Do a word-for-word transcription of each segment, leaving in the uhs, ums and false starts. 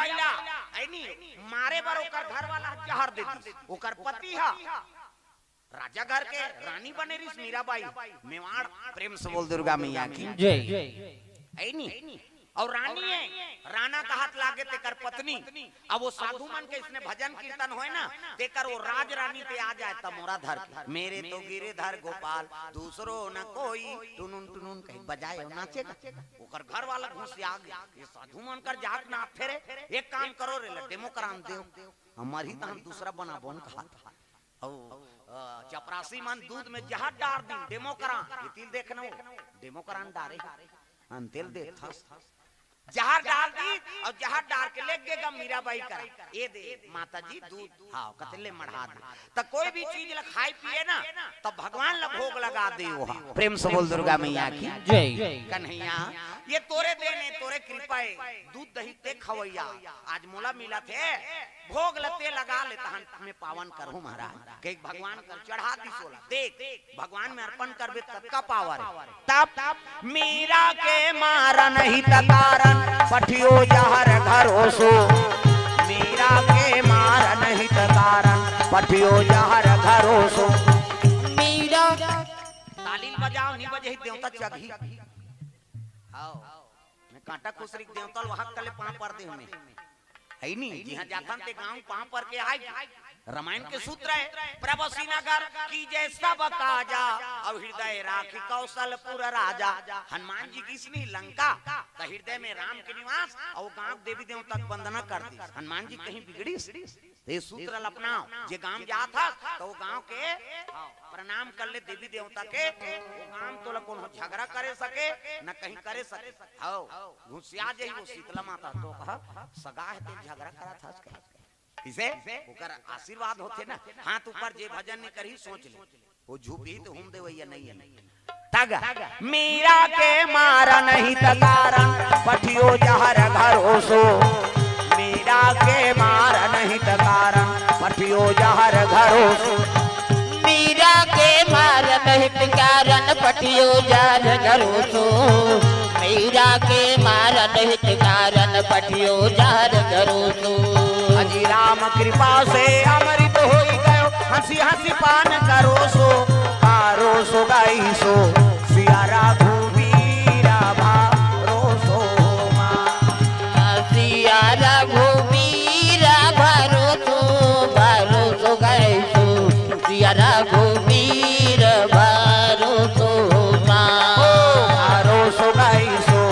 मीराबाई ला, ऐ नी, मारे बर ओकर घर वाला जहर दे दिस। ओकर पति ह राजा घर के रानी बने रिस मीराबाई, मेवाड़। प्रेम से बोल दुर्गा मैया की। जय। ऐ नी, अउ रानी हे, राना कहत लागे तेकर पत्नी। अब वो साधु मन के इसने भजन कीर्तन होय ना, तेकर वो राज रानी ते आ जाय त मोरा धर के, मेरे तो गिरधर गोपाल, दूसरो न कोई, टुनुन टुनुन कहि बजाय अउ नाचे ना। ओकर घर वाला घुसिया गे, ये साधु मन कर जात ना फेरे, एक काम करो रे, ला डेमो करान देव, हमर ही तहन दूसरा बनाबोन कहत। अउ, अ, चपरासी मन दूध में जहर डार दिन, डेमो करान, ये तिल देखना वो, डेमो करान डारे, अंतेल दे थस। जहर डार दिन अउ जहर डार के लेग गे गा मीराबाई करा, ए दे माता जी दूध, हाँ, कते ले मढ़ा दे। त कोई भी चीज ला खाय पिए ना, त भगवान ला भोग लगा दे वो। प्रेम से बोल दुर्गा मैया की। जय। कन्हैया, ये तोरे देन हे, तोरे कृपा हे, दूध दही ते खवैया, आज मोला मिलत हे, भोग ला ते लगा ले, तहन मैं पावन करहूँ महाराज। कहि भगवान कर चढ़ा दिस ओला, देख, भगवान में अर्पण करबे ततका पावर हे। तब मीरा के मारन हित कारन, पठियो जहर घरोसो। मीरा के मारन हित कारन, पठियो जहर घरोसो। मीरा। ताली बजाव, नी बजही देवता चघी। हाव। मैं कांटा खुसरी के देवता ल वहाक तले पाँव पर दे हमें। है नी, जिहाँ जाथन ते गाँव पाँव पर के आय। रामायण के सूत्र हे, प्रवसी नगर कीजे सब काजा, अउ हृदय राखी कौशलपुर राजा। हनुमान जी गिस नी लंका, त हृदय में राम के निवास, अउ गाँव देवी देवता के वंदना कर दिस। हनुमान जी कहीं बिगड़िस? त ये सूत्र ल अपनाव, जे गाँव जात हस, त वो गाँव के प्रणाम कर ले देवी देवता के, वो गाँव तोला कोनो झगड़ा करे सके, न कहीं करे सके। हव, घुसिया जही वो शीतला माता तो कहा, सगा हे ते झगड़ा करत हस कहे। किसे? ओकर आशीर्वाद होथे ना। हाथ ऊपर जे भजन नहीं करही, सोच ले। वो झूपही त हूम देवैया नहीं हे। तग मीरा के मारन हित कारन, पठियो जहर घरोसो। मीरा के मारन हित कारन, पठियो जहर घरोसो। मीरा के मारन हित कारन, पठियो जहर घरोसो। मीरा के मारन हित कारन, पठियो जहर घरोसो। अजी राम कृपा से अमृत होई गयो, हँसी हँसी पान करोसो। कारोसो गाइसो सिया रघुबीरा भरोसो मा। सिया रघुबीरा भरोसो, भरोसो गाइसो सिया रघुबीर भरोसो मा। ओ भरोसो गाइसो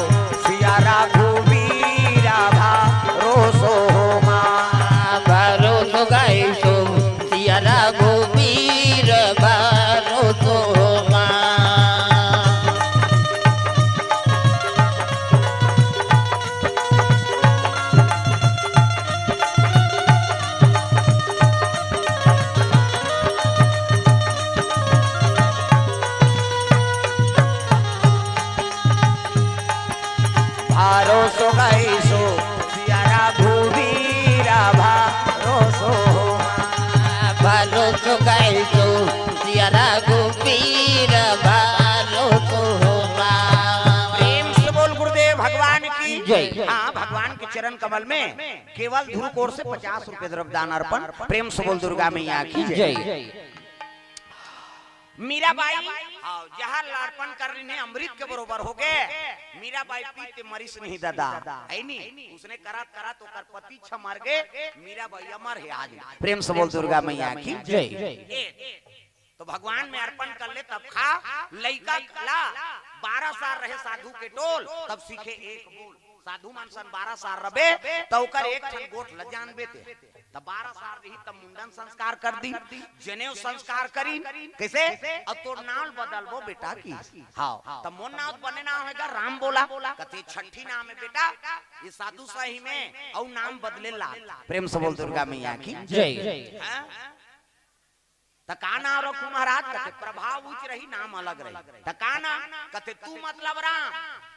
सिया रघुबीरा भरोसो मा। भरोसो गाइसो सिया रघुबीर भरोसो मा। भरोसो गाइसो सिया रघुबीरा भरोसो मा। भरोसो गाइसो सिया रघुबीर भरोसो मा। प्रेम से बोल गुरुदेव भगवान की जय। हाँ, भगवान के चरण कमल में केवल ध्रुव कोर से पचास रुपए द्रव्य दान अर्पण। प्रेम से बोल दुर्गा मैया की जय। जय। मीराबाई, हाँ, जहर ल अर्पण कर रही ने, अमृत के बरोबर हो गे। मीराबाई पीते मरिस नहीं ददा, है नी? उसने करत करत ओकर पति छ मर गे, मीराबाई अमर हे आज। प्रेम से बोल दुर्गा मैया की जय। ए, तो भगवान में अर्पण कर ले तब खा। लइका ला बारह साल रहे साधु के टोल, तब सीखे एक बोल। साधु मन सन बारह साल रबे, त ओकर एक ठन गोठ ल जानबे ते। त बारह साल रही, तब मुंडन संस्कार कर दी, जनेऊ संस्कार करी। कैसे? अब तोर नाम बदलबो बेटा की। हाँ, तब मोर नाम बने नाम होएगा राम बोला। कथे छठी नाम है बेटा, ये साधु सही में, अउ नाम बदले ला। प्रेम से बोल दुर्गा मैया की जय। हाँ? त का नाम रखू महाराज? कथे प्रभाव उच्च रही, नाम अलग रही। त का नाम? कथे तू मतलब राम,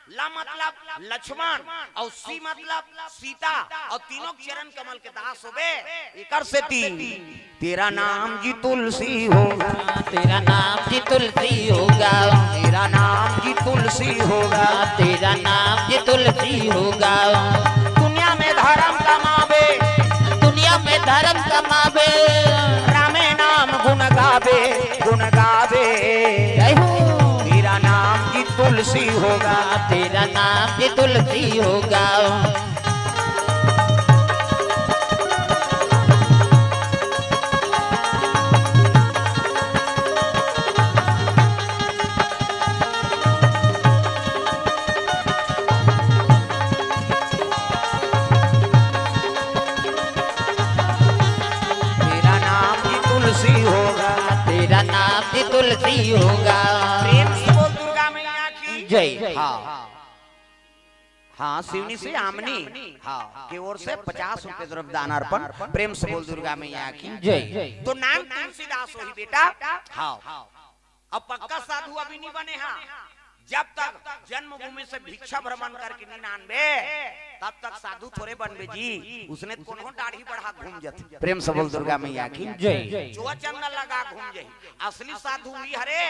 ल मतलब लक्ष्मण, अउ सी मतलब सीता, अउ तीनों चरण कमल के दास होबे। एकर सेती तेरा नाम जी तुलसी होगा। तेरा नाम जी तुलसी होगा। तेरा नाम जी तुलसी होगा। तेरा नाम जी तुलसी होगा। दुनिया में धर्म का कमाबे। रामे नाम गुण गाबे, गुण गाबे। जय हो। तेरा नाम जी तुलसी होगा। तेरा नाम जी तुलसी होगा। तेरा नाम भी तुलसी होगा। तेरा नाम भी तुलसी होगा। प्रेम से बोल दुर्गा मैया की जय। हाँ। हाँ, सिवनी से आमनी, हाँ, की ओर से पचास रुपए द्रव्य दान अर्पण। प्रेम से बोल दुर्गा मैया की जय। तो नाम तुलसीदास होही बेटा। हाँ। अब पक्का साधु अभी नहीं बने हा। जब तक जन्मभूमि से भिक्षा भ्रमण करके नहीं नानबे, तब तक साधु थोड़े बनबे जी। उसने कोनो दाढ़ी बढ़ा घूम जाथे। प्रेम से बोल दुर्गा मैया की जय। चोआ चंदन लगा घूम जाही। असली साधु वही हरे,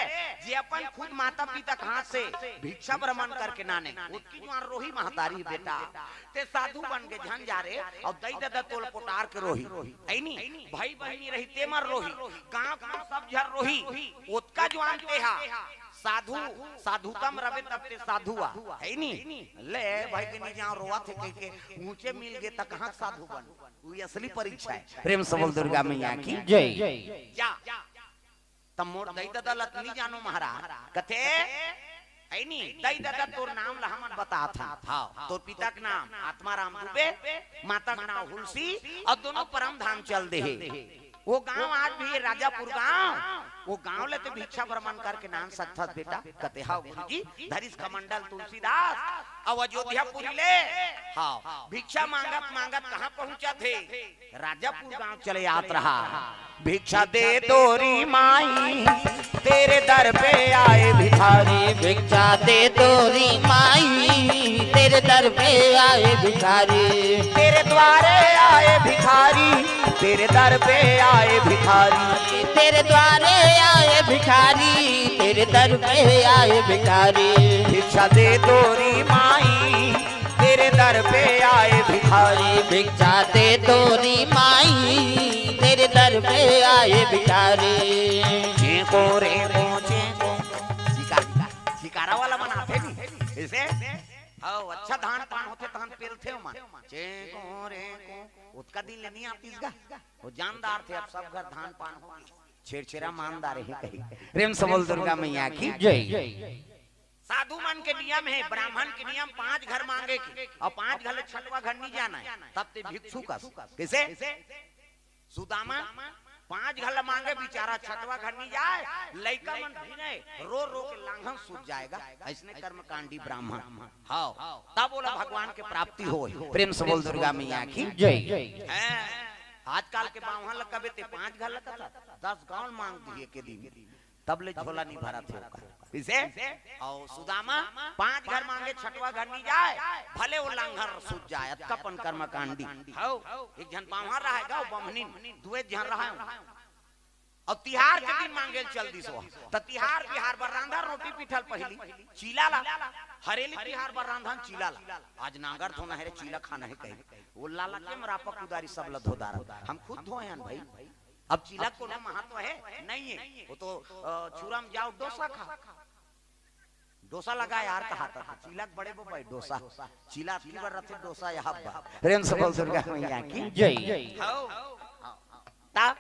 जे अपन खुद माता पिता के हाथ से भिक्षा भ्रमण करके नाने। ओतकी जुआन रोही महतारी बेटा, ते साधु बन के झन जा रे, अउ दई ददा तोल पोटार के रोही। है नी? भाई बहिनी रही ते मन रोही, गांव गांव सब झन रोही। ओतका जुआन ते हा साधु, साधुता म रबे तब ते साधु आ, है नी? ले भाई के नी जाओ रोवत हे कहिके ऊंचे मिल गे त कहां के साधु बन? उ असली परीक्षा है। प्रेम से बोल दुर्गा मैया की जय। जा। त मोर दई ददा ल त नी जानो महाराज, कथे, है नी? दई ददा तोर नाम ल हमन बतात हन। हाँ, तोर पिता के नाम आत्माराम दुबे, माता के नाम हुलसी, अउ दोनों परम धाम चल दे हे। वो गांव आज भी ये राजापुर गांव, वो गांव ले ते भिक्षा भ्रमण करके नान सकथस बेटा। कथे, "हाव गुरुजी, धरिस कमंडल तुलसीदास, अउ अयोध्यापुरी ले, हाव, भिक्षा मांगत मांगत कहां पहुंचत हे? राजापुर गांव चले आत रहा।" भिक्षा दे दो री माई, तेरे दर पे आए भिखारी। भिक्षा दे दो री माई, तेरे दर पे आए भिखारी। तेरे द्वारे आए भिखारी, तेरे दर पे आए भिखारी। तेरे द्वारे आए भिखारी, तेरे दर पे आए भिखारी। भिक्षा दे दो री माई, तेरे दर पे आए भिखारी। भिक्षा दे दो री माई, तेरे दर पे आए भिखारी। चेंको रेंको चेंको। झिका-, झिकारा वाला बनाथे नी, इसे? हव, अच्छा धान पान होथे, तहन पेलथे ओमन। चेंको रेंको। ओतका दिन ले नी आतिस गा। वो जानदार थे, अब सब घर धान पान हो गे। छेरछेरा मानदार हे कही। प्रेम से बोल दुर्गा मैया की जय। साधु मन के नियम हे, ब्राह्मण के नियम पांच घर मांगे के, अउ पांच घर ले छठवा घर नी जाना हे, तब ते भिक्षु कस। कइसे? सुदामा पांच घर ले मांगे, बेचारा छठवा घर नी जाय, लइका मन भिनय, रो रो के लांघन सूत जाय गा। अइसने कर्मकांडी ब्राह्मण। हव, तब ओला भगवान के प्राप्ति होय। प्रेम से बोल दुर्गा मैया की जय। हैं, आजकल के बाम्हन ल कबे ते पांच घर ल कथा, दस गांव मांग दिए के दिन। तब ले झोला नी भरत हे ओकर। कइसे? अउ सुदामा पांच घर मांगे, छठवा घर नी जाय, भले वो लांघर सूत जाय, अतका पन कर्मकांडी। हव, एक झन बाम्हन रहय गा, बम्हनिन, दुए झन रहय। अउ तिहार के दिन मांगे ल चल दिस ओ। त तिहार बिहार बर रांधन रोटी पीठल पहिली, चीला ला, हरेली तिहार बर रांधन चीला ला। आज नांगर धोना हे रे, चीला खाना हे कही। वो लाला के मरापा कुदारी सब ल धो डारत। हम खुद धोए हन भाई। अब चीला कोनो महत्व हे? नहीं हे। वो तो, अ, छुरा म जाओ, डोसा खा। डोसा लगा यार, कहा था चीला के बड़े बबाई डोसा। चीला अतकी बर रथे, डोसा यहाँ बा। प्रेम से बोल दुर्गा मैया की जय। हव। ता,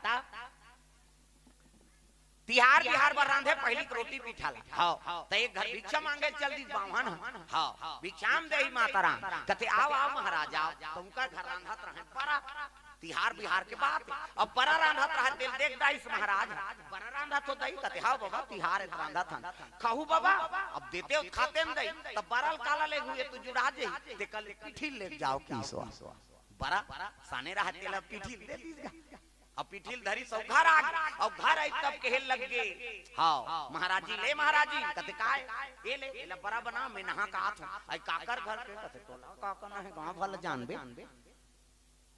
तिहार बिहार बर रांधे पहिली के रोटी पीठा ला। हव। त एक घर भिक्षा मांगे चल दिस बाम्हन ह। हव। भिक्षा म देही माता राम। कथे, "आव, आव महाराज, आव।" त उनकर घर रांधत रहय बरा। तिहार बिहार के बात। अब बरा रांधत रहय, तेला देख डारिस महाराज। "बरा रांधत हो दई?" कथे, "हव बबा, तिहार हे त रांधत हन।" "खाहू बबा?" "अब देते हो त खातेन दई।" "त बरा ल काला लेगहू, ये तो जुड़ा जाही।" "ते कल पीठी ल लेग जाव," कहिस ओ। बरा साने रहय, तेला पीठी ल दे दिस गा। अब पीठी ल धरिस अउ घर आ गे, अउ घर आइस तब कहे लग गे, "हव, महाराज जी, ले महाराज जी।" कथे, "काय?" "ए ले, एला बरा बना, मैं नहा के आत हंव।" "अई काकर घर के?" कथे, "तोला का करना हे, गांव वाला जानबे।"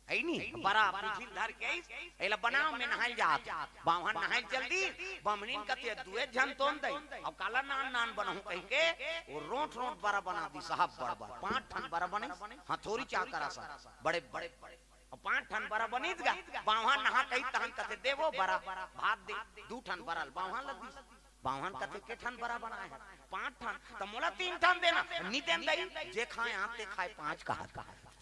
हे नी, बरा पीठी ल धर के आइस, "एला बना, मैं नहाय ल जात हंव।" बाम्हन नहाय ल चल दिस, बम्हनिन कथे, "दुए झन तोन दई, अब काला नान नान बनाहूं," कहिके वो रोंठ रोंठ बरा बना दिस, साहब बड़ बड़, पांच ठन बरा बनिस, हथौरी चाकर असन, बड़े बड़े। पांच ठन बरा बनिस गा। बाम्हन नहा कही तहन कथे, "दे वो बरा, भात दे।" दू ठन बरा ल बाम्हन ल दिस। बाम्हन कथे, "के ठन बरा बनाए हे?" "पांच ठन।" "त मोला तीन ठन देना।" "नी देन दई, जे खाए आंते खाए पांच कहा,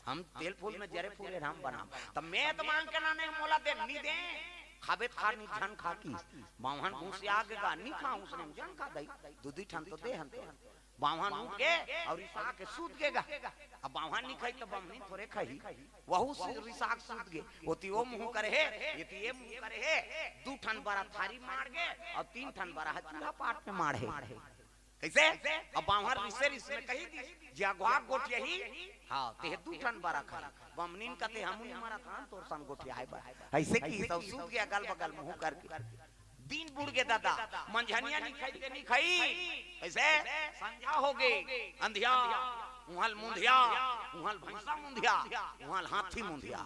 हम तेल फूल में जरे फूले राम बनाम।" "त मैं त मांग के लाने हंव, मोला दे।" "नी दे, खाबे त खा, नी झन खा।" कि बाम्हन घुसिया गे गा, "नी खा, उसने झन खा दई, दू दू ठन तो दे हन तो।" बाम्हन उठ गे अउ रिसा के सूत गे गा। अब बाम्हन नी खाही त बम्हनी थोरे खाही, वहू से रिसा के सूत गे। ओती ओ मुंह करे हे, एती ए मुंह करे हे, दू ठन बरा थारी माड़ गे अउ तीन ठन बरा ह चूल्हा पाट में माड़ हे। कइसे? अब बाम्हन रिसे रिस में कही दिस, "जे अघवा गोठियाही, हां, तेह दू ठन बरा खाही।" बम्हनिन कथे, "हमू नी मरत हन तोर सन गोठियाए बर।" अइसे किहिस अउ सूत गे अगल बगल मुंह करके। दिन बुड़ गे ददा, मंझनिया नी खाही ते नी खाही। कइसे? संझा हो गे, अंधिया, उहां ल मुंधिया, उहां ल भैंसा मुंधिया, उहां ल हाथी मुंधिया।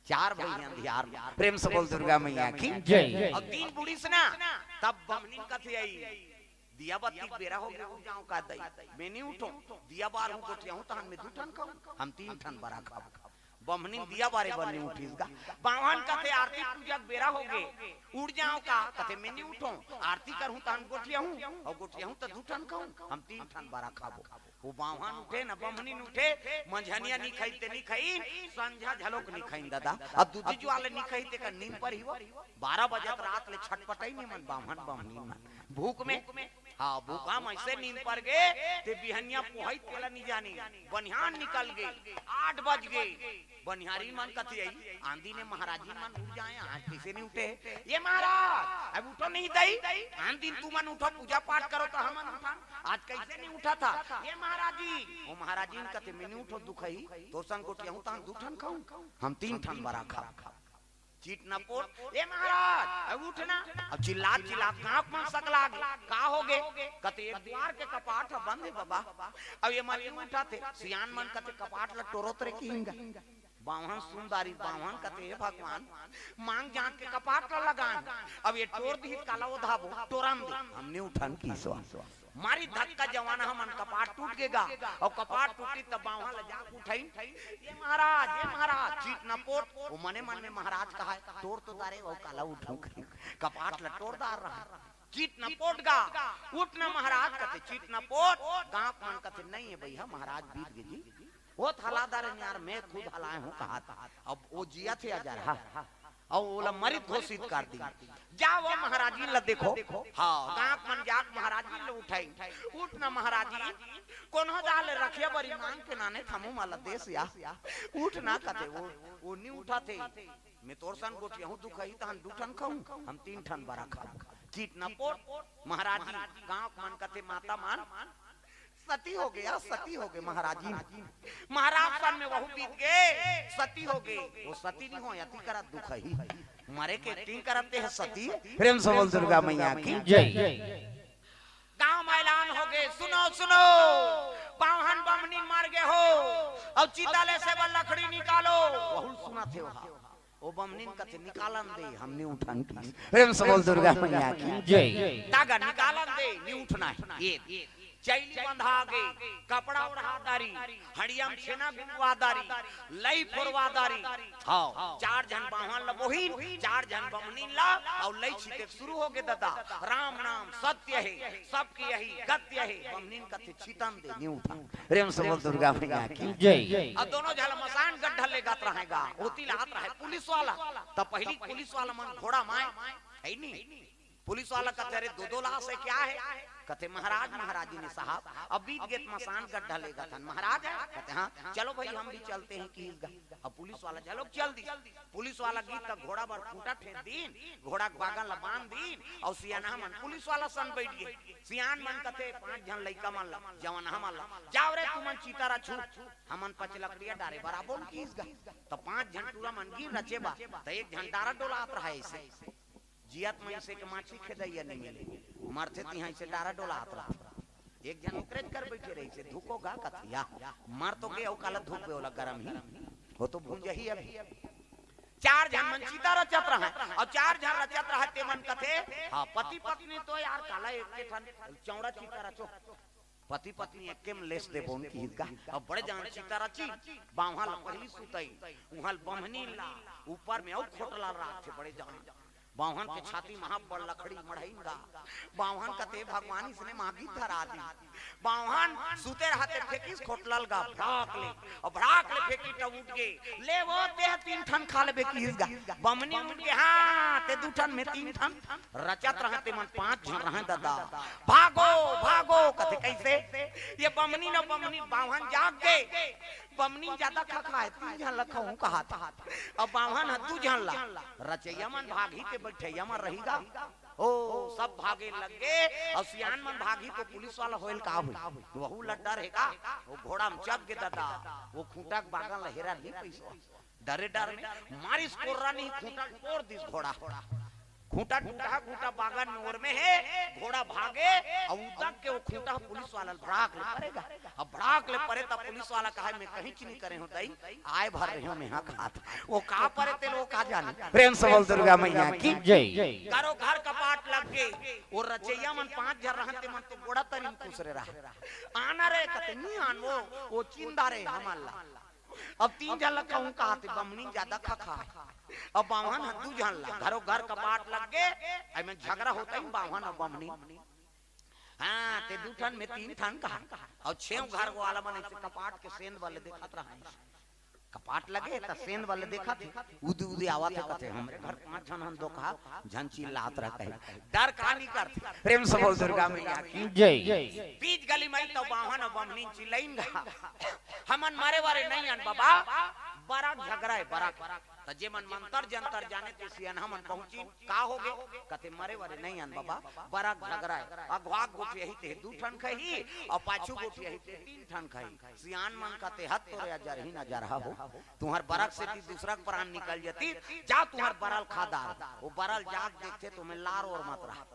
चार भई अंधियार में। प्रेम से बोल दुर्गा मैया की। जय। अब दिन बुड़िस ना, तब बम्हनिन कथे अई, "दिया बत्ती के बेरा हो गे, उठ जांव का दई, मैं नी उठंव, दिया बारहूं गोठियाहूं तहन मैं दू ठन खाहूं, हम तीन ठन बरा खाबो।" बम्हनिन दिया बारे बर नी उठिस गा। बाम्हन कथे, "आरती पूजा के बेरा हो गे, उठ जांव का?" कथे, "मैं नी उठंव, आरती करहूं तहन गोठियाहूं, अउ गोठियाहूं त दू ठन खाहूं, हम तीन ठन बरा खाबो।" ओ बाम्हन उठे न बम्हनिन उठे, मंझनिया नी खाही ते नी खाही, संझा घलोक नी खाही ददा। अब दूधी जुवार ले नी खाही तेकर नींद परही वो। बारह बजत रात ले छटपटाइन ए मन बाम्हन बम्हनिन मन भूख में। हां, भूखा म अइसे नींद पर गे, ते बिहनिया पोहई तेला नी जानिन। बनिहान निकल गे, आठ बज गे। बनिहारिन मन कथे अई, "आंधी ने महाराजिन मन उठ जाए, आज कइसे नी उठे?" "ए महाराज, अब उठो नहीं दई, आन दिन तुमन उठो, पूजा पाठ करो त हमन उठन, आज कइसे नी उठत हव?" "ए महाराजी।" ओ महाराजिन कथे, "मैं नी उठंव दुखही, तोर सन गोठियाहूं तहन दू ठन खाहूं, हम तीन ठन बरा खाबो।" चित न पोट, "ए महाराज, अब उठ ना।" अब चिल्लात चिल्लात गांव मन सकला गे, "का हो गे?" कथे, "ए दुवार के कपाट ह बंद हे बबा, अब ए मन नी उठत हे।" सियान मन कथे, "कपाट ल टोरत रे किहिन गा।" बाम्हन सुन डारिस, बाम्हन कथे, "हे भगवान, मांग जांच के कपाट ल लगान, अब ए टोर दिही त काला ओधाबो, टोरन दे, हम नी उठन किहिस ओ।" मारिस धक्का जवानहा मन, कपाट टूट गे गा। अउ कपाट टूटिस त बाम्हन ल जाके उठाइन, "ए महाराज, ए महाराज।" चित न पोट, ओ मने मन में महाराज कहाय, "टोर तो डारेंव, अउ काला उठंव कहिके कपाट ल टोर डारे रहेंव।" चित न पोट गा, "उठ ना महाराज।" कथे, "चित न पोट।" गांव मन कथे, "नहीं ए भइया, महाराज बीत गे जी, ओ त हला डारेन यार, मैं खुद हलाए हंव" कहात। अब ओ जियत हे अजरहा, अउ ओला मरित घोषित कर दिस। "जा ओ महाराजिन ल देखो।" हां, गांव मन जाके महाराजिन ल उठाइन, "उठ ना महाराजिन, कोनो दाल रखिया बरी मांग के लाने हंव, हमू मन ल देस या, उठ ना।" कथे, ओ, ओ नी उठत हे। "मैं तोर सन गोठियाहूं दुखही तहन दू ठन खाहूं, हम तीन ठन बरा खाबो।" चित न पोट, महाराजिन, गांव मन कथे, "माता मन, सती हो गे, सती हो गे महाराजिन।" महाराज सन में वहू बीत गे, सती हो गे। ओ सती नी होय, अति करत दुखही। मरे के acting करत हे सती। प्रेम से बोल दुर्गा मैया की। जय। गांव म ऐलान हो गे, "सुनो, सुनो, बाम्हन बम्हनिन मर गे हो, अउ चिता लेसे बर लकड़ी निकालो।" वहू ल सुनत हे ओहा। ओ बम्हनिन कथे, "निकालन दे, हम नी उठन किहिस।" प्रेम से बोल दुर्गा मैया की। जय। "त गा निकालन दे, नी उठना हे।" ए चइली बंधा गे, कपड़ा ओढ़ा डारिस, हड़िया म छेना गुंगवा डारिस, लई फोरवा डारिस। हां, चार झन बाम्हन ल बोहिन, चार झन बम्हनिन ल, अउ लई छिते शुरू हो गे ददा। "राम नाम सत्य हे, सबके यही गत्य हे।" बम्हनिन कथे, "छितन दे, नी उठन।" प्रेम से बोल दुर्गा मैया की। जय। अउ दोनों झन ल मसान गड्ढा लेगत रहय गा, ओती ल आत रहय पुलिस वाला। त पहिली पुलिस वाला मन घोड़ा म आय, हे नी? पुलिस वाला कथे, "अरे, दो दो लाश हे, क्या हे?" कथे, "महाराज, महाराजिन हे साहब, अब बीत गे त मसान गड्ढा लेगत हन, महाराज हे?" कथे, "हां।" "चलो भई, हम भी चलते हैं," किहिस गा। अब पुलिस वाला घलोक चल दिस। पुलिस वाला गिस त घोड़ा बर खूंटा ठेंस दिन, घोड़ा के बागन ल बांध दिन, अउ सियानहा मन पुलिस वाला सन बइठ गे। सियान मन कथे, "पांच झन लइका मन ल, जवानहा मन ल, जाव रे, तुमन चिता ल छू, हमन पचलकड़िया डारे बर आबोन," किहिस गा। त पांच झन टूरा मन गिन रचे बर, त एक झन डारा डोलात रहय अइसे। जियत म अइसे के माछी खेदइया नी मिले, मरथे तिहां अइसे डारा डोलात रहय। एक झन ओकरेच कर बइठे रहिसे, "धुको गा," कथे, "या, मर तो गे, अउ काला धुकबे, ओला गरम ही, ओ तो भूंजही अभी।" चार झन मन चिता रचत रहय, अउ चार झन रचत रहय, ते मन कथे, "हां, पति पत्नी तो यार काला एक ठन चौड़ा चिता रचो।" पति पत्नी एक्के म लेस देबो न किहिस गा। अब बड़े जान चिता रचिन, बाम्हन ल पहिली सुतई, उहां ल बम्हनिन ला ऊपर में अउ खोटला राखथे बड़े जान। बाम्हन के छाती म हां बड़ लकड़ी मढ़इन गा। बाम्हन कथे भगवान इसने मांगी धरा दी। बाम्हन सुते रहते फेंकिस खोटला ल गा भड़ाक ले, अउ भड़ाक ले फेंकी त उठ गे। ले वो तें तीन ठन खा लेबे किहिस गा। बमनी उठ गे, हां ते दू ठन में तीन ठन। रचत रहय, ते मन पांच झन रहय ददा। भागो, भागो, कथे कइसे? ये बमनी न बमनी, बाम्हन जाग गे। बमनी जादा खखाय, तीन झन ल खवाहूं कहत। अब बाम्हन ह दू झन ला। रचइया मन भागही ते बइठइया मन रही गा। ओ, सब भागे लग गे, अउ सियान मन भागही तो पुलिस वाला होय ल का होही? वहू ल डर हे का? वो घोड़ा म चघ गे ददा, वो खूंटा के बागन ल हेरा नइ पइस। डरे डर में मारिस कोर्रा नहीं, खूंटा ल कोर दिस घोड़ा। खूंटा टूटा, खूंटा बागन में ओर में हे, घोड़ा भागे, अउ उदक के वो खूंटा पुलिस वाला ल भड़ाक ले परे गा। अब भड़ाक ले परे त पुलिस वाला कहय, मैं कहींच नइ करे हों दई, आय भर रहे हों मैं हां खात। वो का परे तेला वो का जाने। प्रेम से बोल दुर्गा मैया की। जय। करो घर कपाट लग गे, वो रचइया मन पांच झन रहन ते मन तो गोड़ा तरी म खुसरे रहय। आना रे कथे नइ आन वो, वो चिंदा रे हमन ला। अब तीन झन ल खवाहूं कहत हे, बमनी जादा खखाय। अब बाम्हन ह दू झन ला, घरो घर कपाट लग गे, एमे झगरा होत हे बाम्हन अउ बमनी। हां, ते दू ठन में तीन ठन कहा, अउ छेव घर वाला मन अइसे कपाट के सेंध वाले देखत रहय। कपाट लगे त सेंध वाले देखत हे, उदे उदे आवत हे कथे, हमरे घर पांच झन हन दो कहा, झन चिल्लात रहय कहे। डर का नइ करथे। प्रेम से बोल दुर्गा मैया की। जय। बीच गली म आई त बाम्हन अउ बमनी चिल्लाइन गा। हमन मरे वरे नइ अन बबा, बरक झगरा हे, बरक। त जे मन मंतर जंतर जाने ते सियान हमन पहुंचिन, का होगे? कथे मरे वरे नइ अन बबा, बरक झगरा हे। अघवा के गोठियाही ते दू ठन खही, अउ पाछू गोठियाही ते तीन ठन खही। सियान मन कथे हत तोरे अजरही न अजरहा हो। तुंहर बरक सेती दूसरा के परान निकल जतिस, जा तुंहर बरा ल खा डार। वो बरा ल जाग देखथे त ओमे लार ओर मत रहय।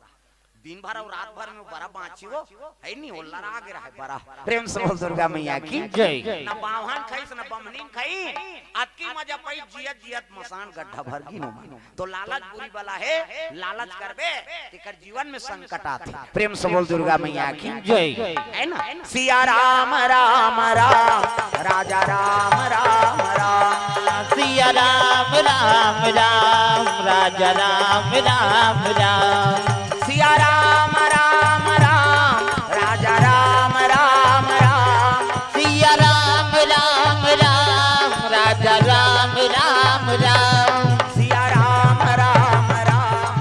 दिन भर अउ रात भर में वो बरा बांचही वो, हे नी, वो लरा गे रहय बरा। प्रेम से बोल दुर्गा मैया की। जय। न बाम्हन खइस, न बमनी खइस, अतकी मजा पइस जियत जियत मसान गड्ढा भर गिन ओमा। तो लालच बुरी बला हे, लालच करबे, तेकर जीवन में संकट आथे। प्रेम से बोल दुर्गा मैया की। जय। हे ना? सिया राम राम राम, राजा राम राम राम। सिया राम राम राम, राजा राम राम राम। सिया राम राम राम, राजा राम राम राम। सिया राम राम राम, राजा राम राम राम। सिया राम राम राम,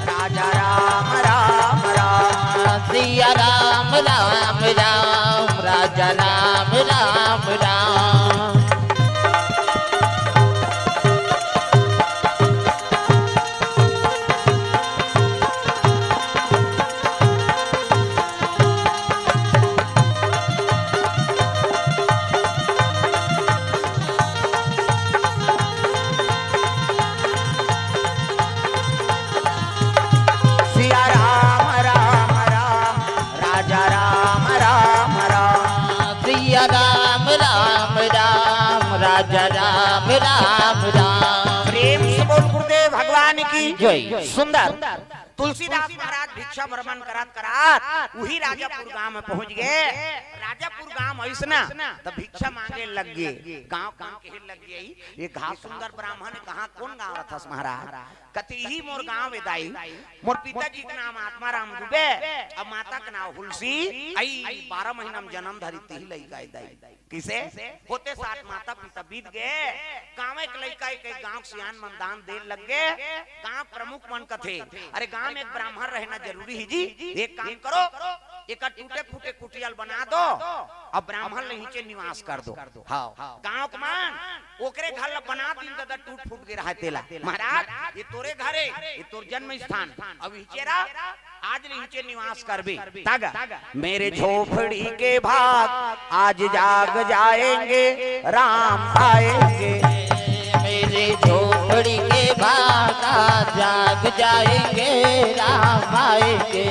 राजा राम राम राम। सिया राम राम राम, राजा राम राम राम। सिया राम राम राम, राजा राम राम राम। सिया राम राम राम, राजा राम राम राम। प्रेम से बोल गुरुदेव भगवान की। जय। सुंदर। तुलसीदास महाराज भिक्षा भ्रमण करत करत उही राजापुर गांव में पहुंच गे। राजापुर गांव अइसना त भिक्षा मांगे लग गे। गांव गांव कहे लग गे, ये घास सुंदर ब्राह्मण हे, कहां कोन गांव रथस महाराज? कथे इही मोर गांव हे दाई। मोर पिताजी के नाम आत्माराम दुबे, अउ माता के नाम हुलसी। अई बारह महीना में जनम धरी तिही लइका हे दाई। कइसे? होते साथ माता पिता बीत गे। गांव के लइका एक, एक गांव के सियान मन दान देन लग गे। गांव प्रमुख मन कथे, अरे गांव में एक ब्राह्मण रहना जरूरी हे जी, एक काम करो, एक टूटे फूटे कुटिया ल बना दो अउ ब्राह्मण ल हिंचे निवास कर दो। हां, गांव के मन ओकरे घर ल बना दिन ददा, टूट फूट गे रहय तेला। महाराज, ये तोरे घर हे, ये तोर जन्म स्थान, अउ हिंचे रह, आज ले हिंचे निवास करबे। तागा, मेरे झोपड़ी के भाग आज जाग जाएंगे, राम आएंगे। मेरे झोपड़ी के भाग आज जाग जाएंगे, राम आएंगे।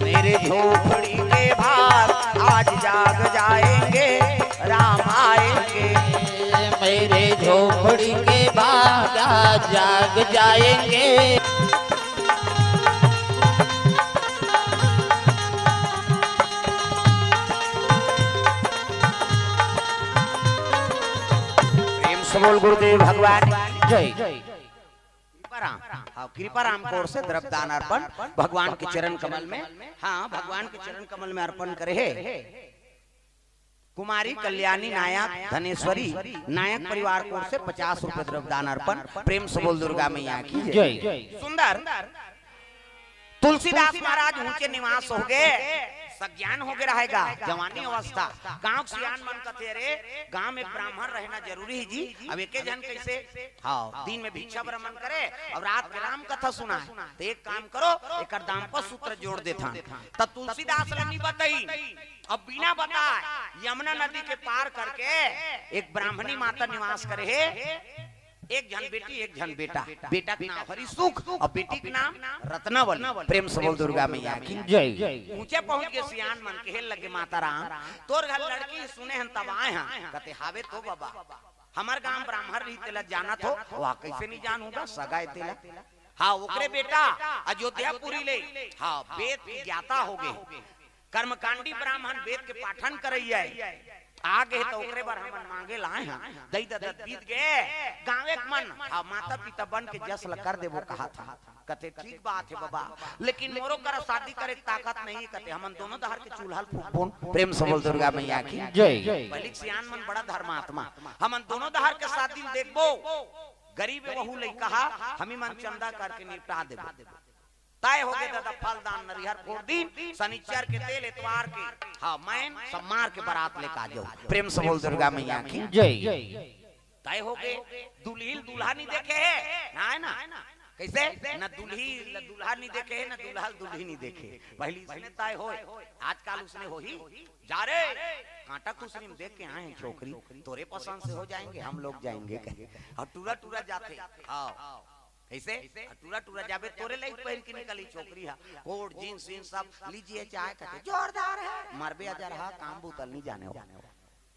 मेरे झोपड़ी के भाग आज जाग जाएंगे, राम आएंगे। मेरे झोपड़ी के भाग आज जाग जाएंगे। बोल गुरुदेव भगवान जय। कृपाराम, हाँ, कृपाराम कोर से द्रव्य दान अर्पण भगवान के चरण कमल में, हाँ, भगवान के चरण कमल में अर्पण करे हे। कुमारी कल्याणी नायक धनेश्वरी नायक परिवार कोर से पचास रुपए द्रव्य दान अर्पण। प्रेम से बोल दुर्गा मैया की जय। सुंदर तुलसीदास महाराज ऊंचे निवास हो गए, सज्ञान हो गए रहेगा, जवानी अवस्था। गांव के सियान मन कथे, "अरे, गांव में ब्राह्मण रहना जरूरी है जी, अब एके झन कैसे, हाँ, दिन में भिक्षा भ्रमण करे और रात के राम कथा सुनाए, तो एक काम करो, एकर दाम्पत्य सूत्र जोड़ देथन।" त तुलसीदास ल नहीं बताई, अब बिना बताए यमुना नदी के पार करके एक ब्राह्मणी माता निवास करे हे। एक झन बेटी, एक झन बेटा। बेटा के नाम हरि सुख और बेटी के नाम रत्नावली। प्रेम से बोल दुर्गा मैया की जय। ऊंचे पहुंच के सियान मन कहे लगे, "माता राम, तोर घर लड़की सुने हन तब आए हन।" कथे, "हावे तो बाबा, हमर गांव ब्राह्मण रही तेला जानत हो, वह कैसे नहीं जानूंगा, सगा है तेला।" हाँ, ओकरे बेटा अयोध्यापुरी ले, हाँ, वेद की ज्ञाता हो गए, कर्मकांडी ब्राह्मण वेद के पाठन करैया हे। आ गे त ओकरे बर हमन मांगे लाए हन। दई ददा बीत गे, गाँवे के मन, हाँ, माता पिता बन के जस ल कर देबो कहा था। कथे, "ठीक बात है बाबा, लेकिन मोरो करा शादी करे के ताकत नहीं है।" कथे, "हमन दोनों डहर के चूल्हा ल फूकबोन।" प्रेम से बोल दुर्गा मैया की जय। पहली सियान मन बड़ा धर्मात्मा, "हमन दोनों डहर के शादी ल देखबो, गरीब वहू लइका हा, हमी मन चंदा करके निपटा देबो।" तय हो गए दादा, फल दान नरिहर फोर दिन, शनिचर के तेल, एतवार के, हाँ, मैन सब मार के बारात लेके आ जाओ। प्रेम से बोल दुर्गा मैया की जय। तय हो गए, दुल्ही ल दूल्हा नहीं देखे है ना, है ना? कैसे? न दुल्ही ल दूल्हा नहीं देखे है, न दूल्हा ल दुल्ही नहीं देखे। पहली इसने तय होए, आजकल उसने हो ही जा रे, कांटा कुसरी में देख के आए हैं छोकरी, तोरे पसंद से हो जाएंगे, हम लोग जाएंगे कहे। और टूरा टूरा जाते, हाँ, कैसे? टूरा टूरा जाबे, तोरे लाइक पहिर के निकली छोकरी हा, कोट, जींस, वींस सब लीजिए चाहे कथे, "जोरदार है।" मरबे अजर हा, काम बूता ल नहीं जाने हो।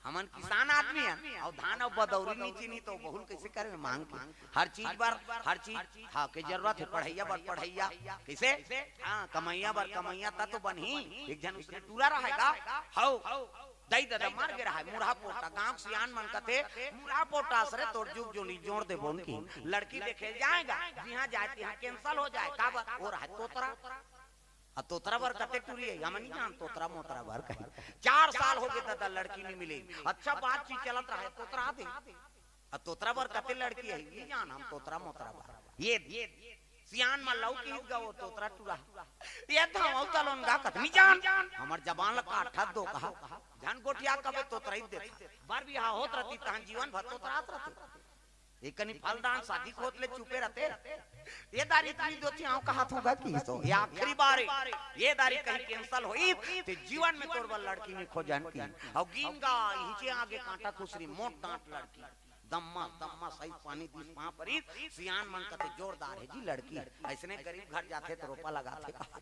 हमन किसान आदमी हन, अउ धान अउ बदौरी नहीं चीनी, तो बहुल कैसे करे मांग के? हर चीज बर, हर चीज, हाँ, के जरूरत है, पढ़ैया बर पढ़ैया, कैसे? हाँ, कमैया बर कमैया, त तो बनही। एक झन उसने टूरा रहेगा, हौ, दई ददा मर गे रहा है, मुरहा पोटा, गांव के सियान मन कथे, "मुरहा पोटा सरे तोर जुग जोनी जोड़ देबोन की।" लड़की देखे जाएगा, जिहाँ जाए तिहाँ cancel हो जाए, काबर? वो रहा तोतरा। अब तोतरा बर कते टूरी है, हम नहीं जान, तोतरा मोतरा बर कहीं। चार साल हो गए दादा, लड़की नहीं मिले, अच्छा बातचीत चलत रहा है, तोतरा दे। अब तोतरा बर कते लड़की है, नहीं जान हम तोतरा मोतरा बर। ये, ये सियान मा लऊ किहिस गा वो तोतरा टूरा। ये धावत तलोन गा कथनी जान। हमर जबान ला काटत दो कहा। झन गोठिया कबे तोतरा ही देता। बर बिहा होत रहती तहन जीवन भर तोतरात रहते। एकनी फलदान शादी खोत ले चुपे रहते। ये दारी इतनी दो थी आऊं कहा थूगा कि तो ये आखिरी बार है। ये दारी कहीं cancel होई ते जीवन में तोर बर लड़की नहीं खोजन की। और गीन गा इहिचे आगे कांटा खुसरी मोट डांट लड़की। दम्मा, दम्मा सही पानी दिस पाँव परिस, सियान मन कथे जोरदार है जी लड़की। ऐसने गरीब घर जाथे तो रोपा लगाथे कहा।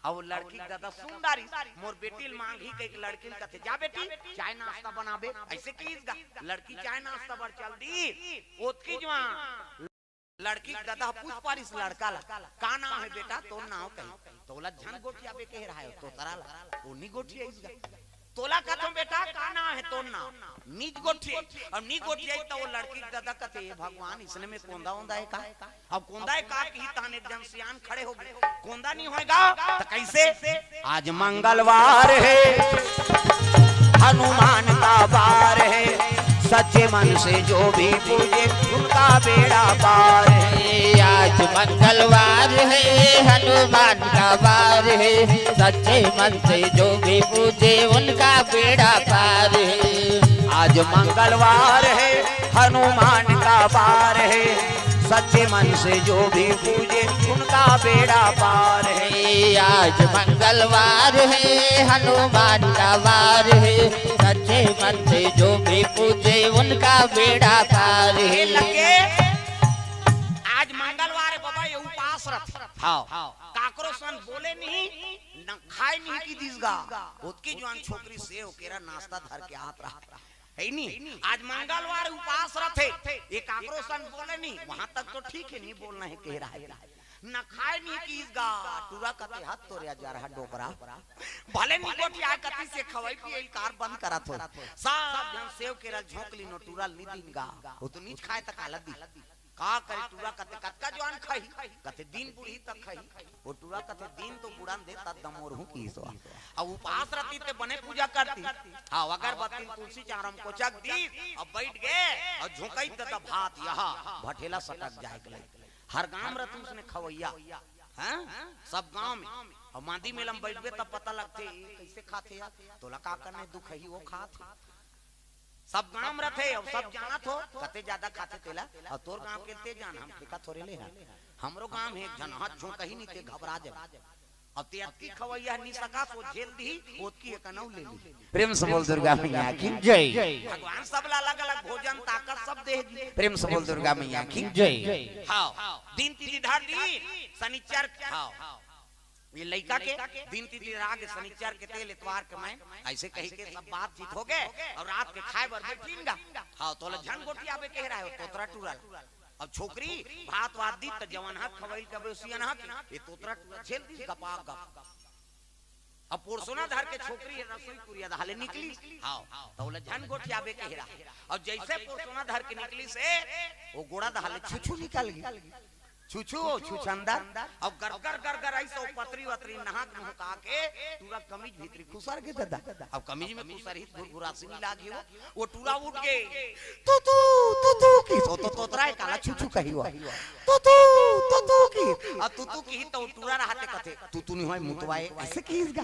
अब लड़की के दादा सुन डारिस, मोर बेटी ल मांगही कहिके लड़की ल कथे, "जा बेटी, चाय नाश्ता बनाबे।" ऐसे किहिस गा। लड़की चाय नाश्ता बर चल दी, ओतकी जुवान लड़की के दादा पूछ पारिस लड़का ला, "का नाव है बेटा?" "तोर नाव कही।" "तोला झन गोठियाबे कहे रहाय तोतरा ला, वो नी गोठियाइस गा।" "तोला कथों बेटा, का नाव है तोर नाव?" "नीच गोठियाई।" अब नी गोठियाई त वो लड़की के दादा कथे, "हे भगवान, इसने में कोंदा ओंदा है का?" अब कोंदा है का किही तहन एक झन सियान खड़े हो गे। कोंदा नहीं होएगा त कैसे? आज मंगलवार है, हनुमान का वार है, सच्चे मन से जो भी पूजे उनका बेड़ा पार है। आज मंगलवार है, हनुमान का वार है, सच्चे मन से जो भी पूजे उनका बेड़ा पार है। आज मंगलवार है, हनुमान का वार है, सच्चे मन से जो भी पूजे उनका बेड़ा पार है। आज मंगलवार है, हनुमान का वार है, सच्चे मन से जो भी पूजे उनका बेड़ा पार है। लगे, आज मंगलवार है बाबा, ये उपास रथ। हाँ। काकरो सन बोले नहीं, न खाए नहीं की दिस गा। ओतकी जुवान छोकरी सेव केरा नाश्ता धर के आत रहा। है नी? आज मंगलवार उपास रथे, ये काकरो सन बोले नहीं, वहां तक तो ठीक है, नहीं बोलना है, कह रहा है। न खाय नी किस गा। टूरा कथे, "हत तोरे अजरहा डोकरा, भले नी गोठियाय कतिस, खवई पियई ल काबर बंद करत हो?" सब झन सेव केरा ल झोंक लिन, टूरा ल नी दिन गा। ओ तो नीच खाय त काला दी? का करे टूरा कथे, "कतका जुवान खाही?" कथे, "दिन बुढ़ही तक खाही।" ओ टूरा कथे, "दिन तो बुढ़न दे, तब दमोरहूं किस वा।" अब उपास रहतिस ते बने पूजा करतिस। हाँ, अगरबत्ती ल तुलसी चांवरा म कोचक दिस, अब बइठ गे, अउ झोंकइस त भात यहा भठेला सटक जाय के लइक। हर गांव म रहिथे उसने खवइया, हैं? सब गांव में। अउ मांदी मेला म बइठबे तब पता लगथे, "ए कइसे खाथे यार, तोला का करना हे, दुखही ओ खाथे।" सब गांव म रहिथे, अउ सब जानत हो, कते जादा खाथे तेला, अउ तोर गांव के ते जान, हम ठेका थोरे ले हन। हमरो गांव में एक झन हत झोंकही नी ते घबरा जाबे। अउ ते अतकी खवइया नी सकस, ओ झेल दिही, ओतकी एक अनऊ ले ली। प्रेम से बोल दुर्गा मैया की जय। भगवान सबला अलग-अलग भोजन, ताकत सब दे दी। प्रेम से बोल दुर्गा मैया की जय। हाँ, दिन तिथि धर दी, सनिचर, हाँ, ये लइका के दिन तिथि धरा गे, सनिचर के तेल, एतवार के मैं, अइसे कहिके सब बातचीत हो गे, अउ रात के खाय बर बइठिन गा। हाँ, तोला झन गोठियाबे कहे रहे हो, तोतरा टूरा ल। अब छोकरी भात वात दिस त जवन हक खवई ल कबे सियन हक, ये तोतरा टूरा झेल दिस गपा गप। अब पोरसोना धर के छोकरी हे रसोई कुरिया डहर ले निकलिस, हाँ, त ओला झन गोठियाबे कहे रहा। अब जइसे पोरसोना धर के निकलिस हे, ओ गोड़ा डहर ले छुछू निकल गे। छुछू, छुछंदर। अब गरगर गरगर अइस, ओ पतरी वतरी नहाक मुहका के टूरा कमीज भीतरी खुसर गे ददा। अब कमीज में खुसरही त घुरघुरासी नी लागी हो। ओ टूरा उठ गे, "तू तू, तू तू" किस, ओ तो तोतरा हे, काला छुछू कही हो। "तू तू, तू तू" किस, अउ तू तू किस त ओ टूरा रहिथे कथे, "तू तू नी होय, मुतवा ए," अइसे किस गा।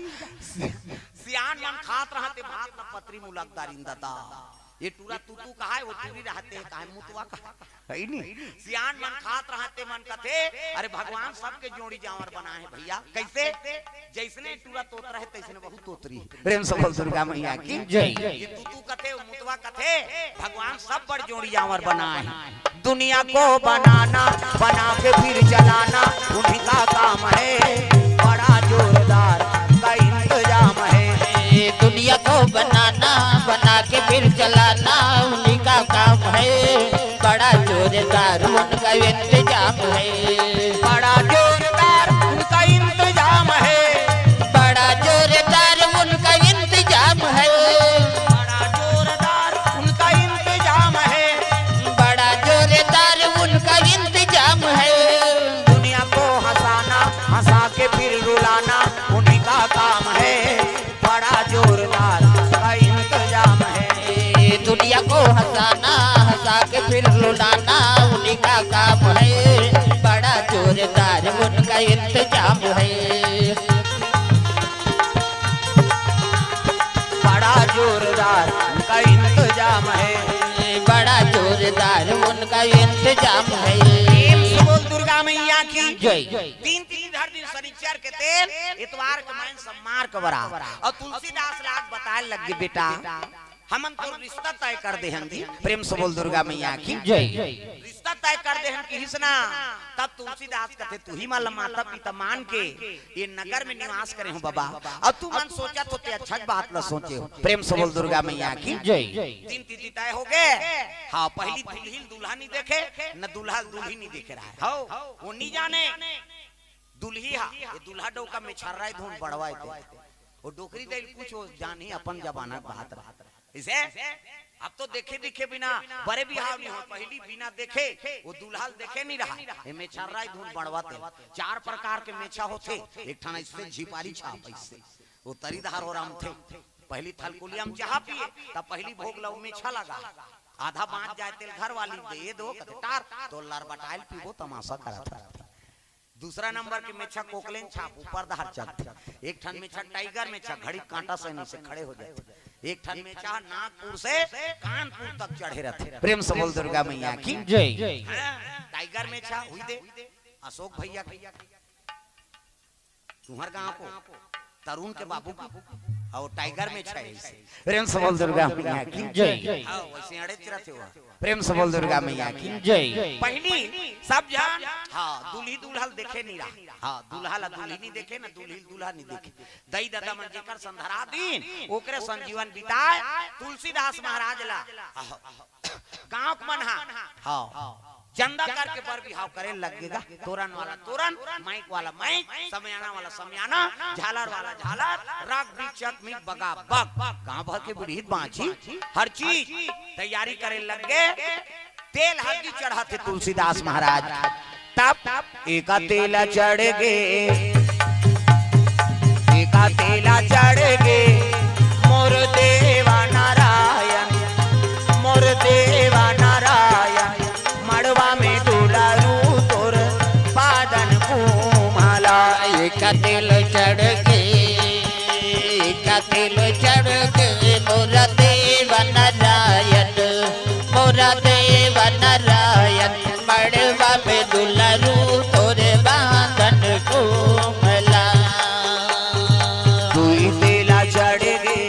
सियान मन खात रहिथे भात ल पतरी मुलक दारिन ददा। ये टूरा तू तू कहाय, ओ टूरी रहिथे कहाय, मुतवा कहाय। हे नी? सियान मन खात रहिथे, मन कथे, "अरे भगवान सबके जोड़ी जांवर बनाय हे भइया।" कइसे? जइसने टूरा तोतरा हे, तइसने वहू तोतरी हे। प्रेम से बोल दुर्गा मैया की जय। ये तू तू कथे, ओ मुतवा कथे, भगवान सब बर जोड़ी जांवर बनाय हे। दुनिया को बनाना, बना के फिर चलाना, उन्हीं का काम है, बड़ा जोरदार का इंतजाम है। दुनिया को बनाना, बना के फिर चलाना, उन्हीं का काम है, बड़ा जोरदार उनका इंतजाम है। बड़ा जोरदार उनका इंतजाम है। बड़ा जोरदार उनका इंतजाम है। बड़ा जोरदार उनका इंतजाम है। बड़ा जोरदार उनका इंतजाम है। दुनिया को हंसाना, हंसा के फिर रुलाना, उन्हीं का काम है। बड़ा जोरदार का इंतजाम है। दुनिया को हंसाना, हंसा के फिर रुलाना, उन्हीं का काम है। बड़ा जोरदार उनका इंतजाम है। बड़ा जोरदार उनका इंतजाम है। बड़ा जोरदार उनका इंतजाम है। प्रेम से बोल दुर्गा मैया की जय। दिन तिथि धर दिस सनिचर के तेल, एतवार के मैं सब मार के बरा। अउ तुलसीदास ल आज बताय लग गे, "बेटा, हमन तो रिश्ता तय कर दे हन जी।" प्रेम से बोल दुर्गा मैया की जय। रिश्ता तय कर दे हन किहिस ना, तब तुलसीदास कथे, "तुही मन ल माता पिता मान के ये नगर में निवास करे हों बबा, अउ तुमन सोचत हो ते अच्छा बात ल सोचे हो।" प्रेम से बोल दुर्गा मैया की जय। दिन तिथि तय हो गे, हाँ, पहिली दुल्ही ल दूल्हा नी देखे, न दूल्हा ल दुल्ही नी देखे रहे, हव, ओ नी जाने। दुल्ही हा, ये दूल्हा डउका मेछर्रा ए धुन बड़वा ए ते। ओ डोकरी दई ल कुछ ओ जानही अपन जमाना के बात रहा। अइसे अब तो देखे दिखे बिना बरे बिहाव नी हो, पहिली बिना देखे ओ दूल्हा ल देखे नी रहा। ए मेछर्रा ए धुन बड़वा ते। चार प्रकार के मेछा होथे, एक ठन अइसे झिपारी छाप अइसे। ओ तरी डहर हो रमथे। पहिली थलकुलिया म चहा पिए, त पहिली भोग ल ओ मेछा लगा। आधा बांच जाय तेल घरवाली दे, "ए दो," कथे, "टार, तो लरबटाय ल पीबो, तमाशा करत हस।" दूसरा नंबर के मेछा कोकलेन छाप ऊपर डहर चघथे। एक ठन मेछा टाइगर मेछा, घड़ी कांटा सैनी से खड़े हो जाथे। एक ठन मेछा नागपुर से कानपुर तक चढ़े रथे। प्रेम से बोल दुर्गा मैया की जय। हाँ, टाइगर मेछा हुई दे अशोक भैया के, तुंहर गांव को तरुण के बाबू की, अउ टाइगर मेछा हे अइसे। प्रेम से बोल दुर्गा मैया की जय। हाँ, वइसे अड़ेच रथे हुआ। प्रेम से बोल दुर्गा मैया की जय। पहिली सब झन, हाँ, दुल्ही दूल्हा ल देखे नी रहा। हाँ, दूल्हा ल दुल्ही नी देखे, न दुल्ही ल दूल्हा नी देखे। दई ददा मन जेकर संग धरा दीन, ओकरे संग जीवन बिताय। तुलसीदास महाराज ल, हाँ, गांव के मन हा, हाँ, चंदा करके बर बिहाव करे लग गे गा। तोरन वाला तोरन, माइक वाला माइक, समियाना वाला समियाना, झालर वाला झालर, राग बीचक में बगा बग। गांव भर के बिरहित बांची, हर चीज तैयारी करे लग गे। तेल हल्दी चढ़ाथे तुलसीदास महाराज। तब एका तेल चढ़ गे, एका तेल चढ़ गे, मोर देवा नारायण, मोर देवा नारायण, मड़वा में दुलारू तोर पादन कुमला। एका तेल चढ़ गे, एका तेल चढ़ गे, मोर देवा नारायण, मोर देवा नारायण, मड़वा में दुलारू तोर बांधन कोमला। दुई तेला चढ़ गे,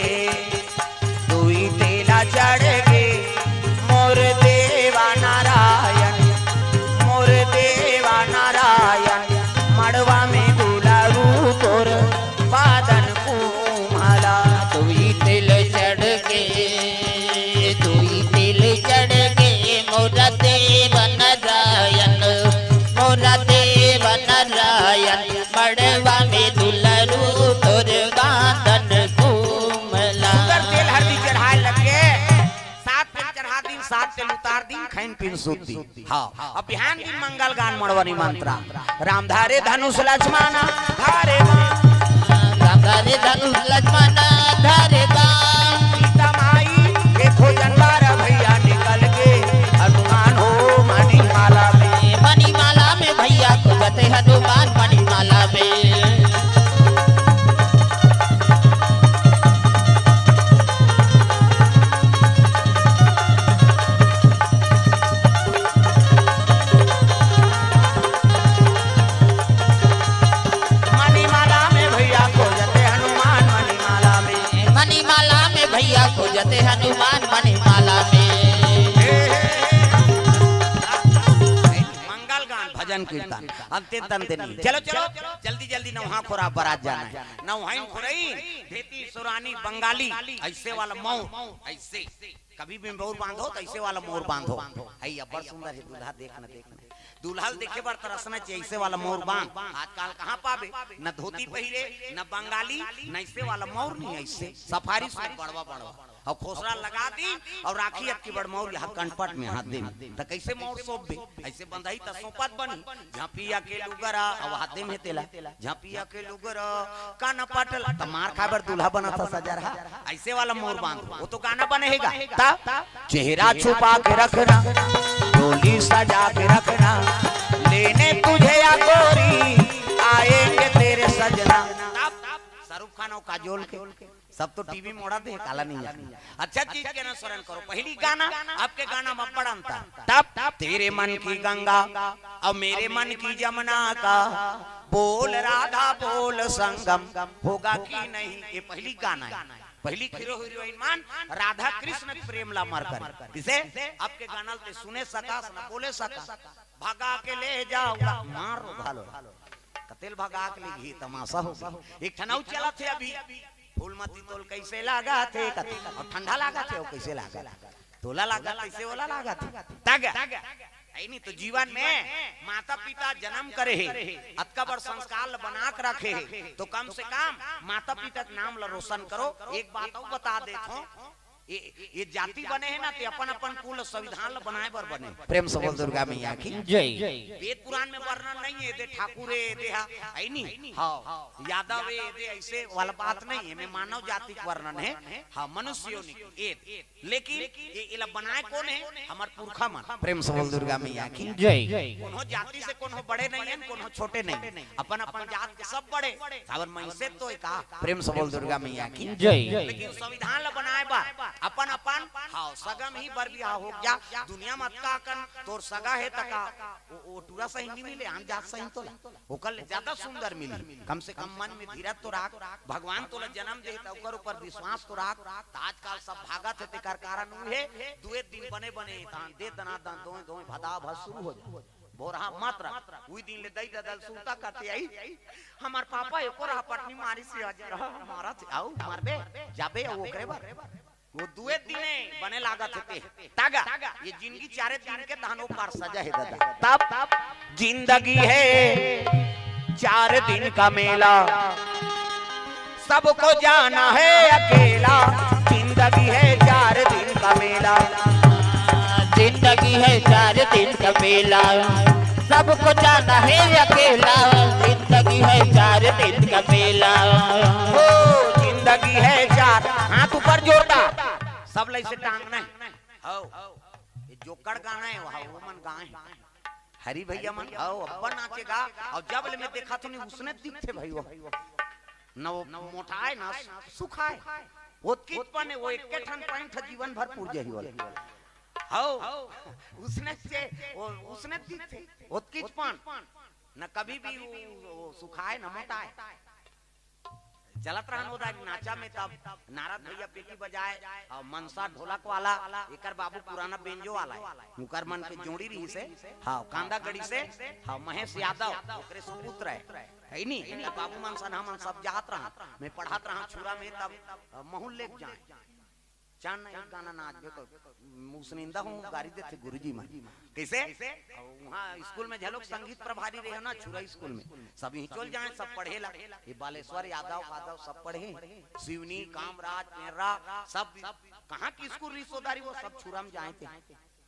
दुई तेला चढ़ गे, मोर देवा नारायण, मोर देवा नारायण, मड़वा में दुलारू तोर बांधन कोमला। दुई तेल चढ़ गे, दुई तेल चढ़ गे, मोर देवा नारायण, मोर देवा नारायण, मड़वा में दुलारू तोर बांधन कोमला। सुंदर तेल हरदी चढ़ाए लग गे। सात तेल चढ़ा दिन, सात तेल उतार दिन, खइन पिन सुत दिन। हाँ, अब बिहान दिन मंगल गान मड़वा निमंत्रण। राम धारे धनुष लक्ष्मण धारे बाण। राम धारे धनुष लक्ष्मण धारे बाण। सीता माई के खोजन बार भैया निकल गे हनुमान हो मणिमाला में। मणिमाला में भैया खोजत हनुमान मणिमाला में। मणिमाला में भैया खोजते हनुमान मणिमाला में। मणिमाला में भैया खोजते हनुमान मणिमाला में। हे, हे, हे। मंगल गान, भजन कीर्तन, अंते तंते नहीं। चलो, चलो, जल्दी, जल्दी नौहा खोरा बरात जाना है। नौहाइन खोरई, भेती, सोरानी, बंगाली, ऐसे वाला मौर, ऐसे। कभी भी मौर बांधो तो ऐसे वाला मौर बांधो। है, ये बड़ सुंदर है, दूल्हा देखना, देखना। दूल्हा ल देखे बर तरसना चाहिए, ऐसे वाला मौर बांध। आजकल कहाँ पाबे, न धोती पहिरे, न बंगाली, न ऐसे वाला मौर नहीं, ऐसे सफारी सूट बड़वा बड़वा। अउ खोसरा लगा दिन अउ राखी अतकी बड़ मौर यहाँ कनपट में हाथ दे। त कैसे मौर सोपबे? ऐसे बंधाही त सोपत बनी। झांपिया के लुगरा अउ हाथ दे में तेला। झांपिया के लुगरा कनपट ल त मार खाए बर दूल्हा बना था सजरहा। ऐसे वाला मौर बांध। वो तो गाना बने हे गा। तब चेहरा छुपा के रखना, डोली सजा के रखना, लेने तुझे या गोरी आएंगे तेरे सजना। तब शाहरुख खान और काजोल के सब तो टीवी मोड़ा दे, काला नहीं जाती। अच्छा चीज के ना स्मरण करो। पहली गाना, अब के गाना में बड़ा अंतर। तब तेरे मन की गंगा और मेरे मन की जमुना का बोल राधा बोल संगम होगा कि नहीं, ये पहली गाना है। पहली हीरो हीरोइन मन राधा कृष्ण के प्रेम ला मर कर किसे अब के गाना ल ते सुने सका न बोले सका। भगा के ले जाओ मारो भालो कतेल भगा के ले घी तमाशा हो गई। एक ठन अउ चलत हे अभी फूलमती तोल कैसे लागत हे कते अउ ठंडा लागत हे अउ कैसे लागत हे तोला लागत हे कैसे ओला लागत हे। तग ऐ नहीं तो जीवन में माता पिता जन्म करे हे अतका बड़ संस्कार ल बना के रखे हे तो कम से कम माता पिता के नाम ल रोशन करो। एक बात अउ बता देत हों ये, ये जाति बने हे ना ते अपन अपन कुल संविधान ल बनाए बर बने। प्रेम से बोल दुर्गा मैया की जय। वेद पुराण में वर्णन नहीं हे दे ठाकुर हे दे हा ऐ नहीं हाँ यादव हे दे ऐसे वाला बात नहीं हे। मैं मानव जाति के वर्णन हे हाँ मनुष्य योनि के। लेकिन ये एला बनाए कोन हे? हमर पुरखा मन। प्रेम से बोल दुर्गा मैया की जय। कोनो जाति से कोनो बड़े नहीं हे कोनो छोटे नहीं हे अपन अपन जात के सब बड़े। काबर मनसे तो एका प्रेम से बोल दुर्गा मैया की जय। लेकिन संविधान ल बनाए बर अपन अपन हाँ सगा म ही बर बिहाव हो जा। दुनिया म अतका अकन तोर सगा हे तका ओ, ओ टूरा सही नहीं मिले आन जात सही तोला ओकर ले ज्यादा सुंदर मिली। कम से कम मन में धीरज तो राख। भगवान तोला जन्म दे त ओकर ऊपर विश्वास तो राख। त आजकल सब भागत हे तेकर कारण उहे दुए दिन बने बने तहां दे दना दन दोए दोए भदा भद शुरू हो जा। बोरहा मत रख। उही दिन ले दई ददल सुरता करते आई। हमर पापा एको रहा पटनी मारी से आज रहा मारा से आऊ मारबे जाबे अउ ओकरे बर वो दुए दिने बने लागत हे ते। तागा, ये जिंदगी चारे दिन के, तहन ओ पार सजा हे दादा। तब जिंदगी है चार दिन का मेला, सबको जाना है अकेला। जिंदगी है चार दिन का मेला। जिंदगी है चार दिन का मेला, सबको जाना है अकेला। जिंदगी है चार दिन का मेला। ओ, जिंदगी है चार, हाथ ऊपर जोरदार, सब लइसे टांगना हे। हव, ये जोकड़ गाना हे, वहाँ वो मन गाए हे। हरी भैया मन, हव, अब्बड़ नाचे गा। अउ जब ले मैं देखत हों, उसने दिखथे भाई वो। न वो मोटाय, न सुखाय। ओतकीच पन हे, वो एके ठन पैंट ह जीवन भर पुर जाही वाला। हव, उसने से, वो, उसने दिखथे, ओतकीच पन। न कभी भी वो, वो सुखाय, न मोटाय। चलत रहन ओ दारी नाचा में, तब नारद भैया पेटी बजाय, अउ मनसा ढोलक वाला, एकर बाबू पुराना बेंजो वाला हे, उकर मन के जोड़ी रहिसे, हाँ, कांदा गढ़ी से, हाँ, महेश यादव, ओकरे सुपुत्र हे, हे नी? एकर बाबू मन सन हमन सब जात रहन, मैं पढ़त रहन छुरा में, तब, अ, महूँ लेग जाएँ। चल ना एक गाना नाचबे तो, मुसनिंदा हूँ, गारी देथे गुरुजी मन। कइसे? वहाँ स्कूल में झलोक संगीत प्रभारी रहे ना, छुरा स्कूल में। सब इही चल जाएँ, सब पढ़े ला। ये बालेश्वर यादव, यादव सब पढ़े। सिवनी, कामराज, पेंड्रा, सब कहाँ की स्कूल रिश्तेदारी, वो सब छुरा में जाएँ थे।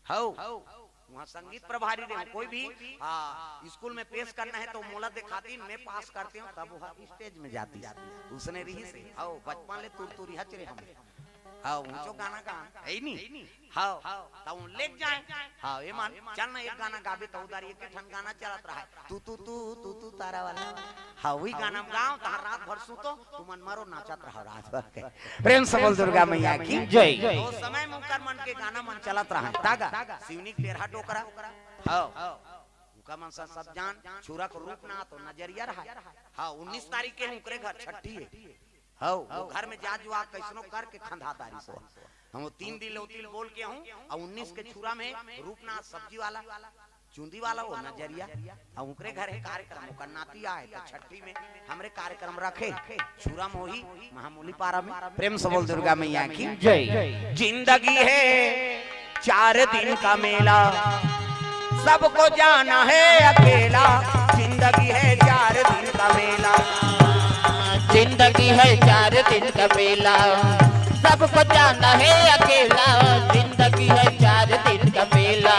हव, वहाँ संगीत प्रभारी रहे, कोई भी, हाँ, स्कूल में पेश करना हे तो मोला देखातिन, मैं पास करतेंव, तब वो स्टेज में जातिस। उसने रहिसे, हव, बचपन ले तुरतुरिहा च रहे हम। हव, ऊँचो गाना गा, हे नी? हव, त वो लेग जाएँ। हव, ए मन, चल ना एक गाना गाबे, त ओ दारी एके ठन गाना चलत रहय, तू, तू, तू, तू, तू, तारा वाला। हव, वही गाना गाँव, तहाँ रात भर सुतो, तुमन मरो नाचत रहो रात भर के। प्रेम से बोल दुर्गा मैया की जय। ओ समय में उकर मन के गाना मन चलत रहय। तागा, सिवनी के टेरहा डोकरा। हव। उकर मन सन सब जान, छुरा के रूपनाथ, नजरिया रहय। हाँ, उन्नीस तारीख के उकरे घर छट्ठी हे। हव, वो घर में जा जुआ कइसनो करके खंधा तारी सो। हम वो तीन दिन ले ओ दिन बोल के हूँ, अउ उन्नीस के छुरा में रूपनाथ सब्जी वाला, चुंदी वाला वो नजरिया, अउ उकरे घर हे कार्यक्रम, ओकर नाती आए, त छट्ठी में हमरे कार्यक्रम रखे, छुरा में होही, महामूली पारा में। प्रेम से बोल दुर्गा मैया की जय। जिंदगी है चार दिन का मेला, सबको जाना है अकेला। जिंदगी है चार दिन का मेला। जिंदगी है चार दिन का मेला, सबको जाना है अकेला। जिंदगी है चार दिन का मेला।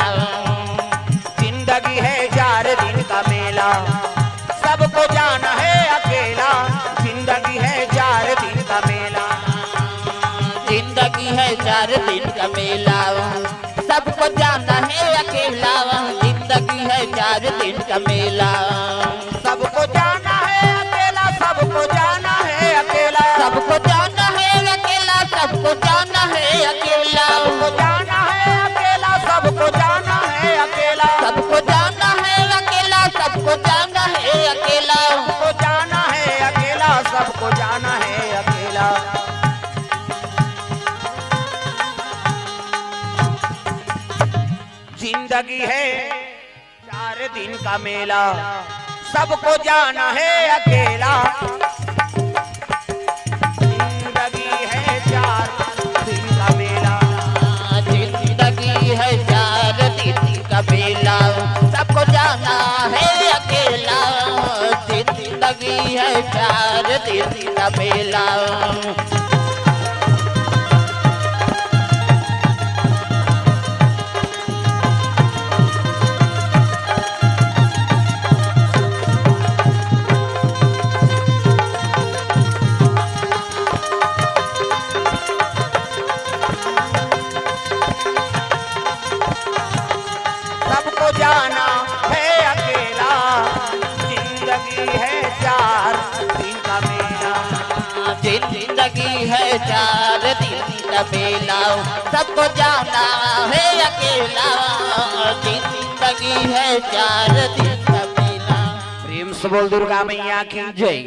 जिंदगी है चार दिन का मेला, सबको जाना है अकेला। जिंदगी है चार दिन का मेला। जिंदगी है चार दिन का मेला, सबको जाना है अकेला। जिंदगी है चार दिन का मेला। सबको जाना है अकेला, सबको जाना है अकेला। सबको जाना है अकेला, सबको जाना है अकेला। सबको जाना है अकेला, सबको जाना है अकेला। सबको जाना है अकेला, सबको जाना है अकेला। सबको जाना है अकेला, सबको जाना है अकेला। जिंदगी है चार दिन का मेला, सबको जाना है अकेला। जिंदगी है चार दिन का मेला। जिंदगी है चार दिन का मेला, सबको जाना है अकेला। जिंदगी है चार दिन का मेला। सबको जाना है अकेला, जिंदगी है चार दिन का मेला। जिंदगी है चार दिन का मेला, सबको जाना है अकेला। जिंदगी है चार दिन का मेला। प्रेम से बोल दुर्गा मैया की जय।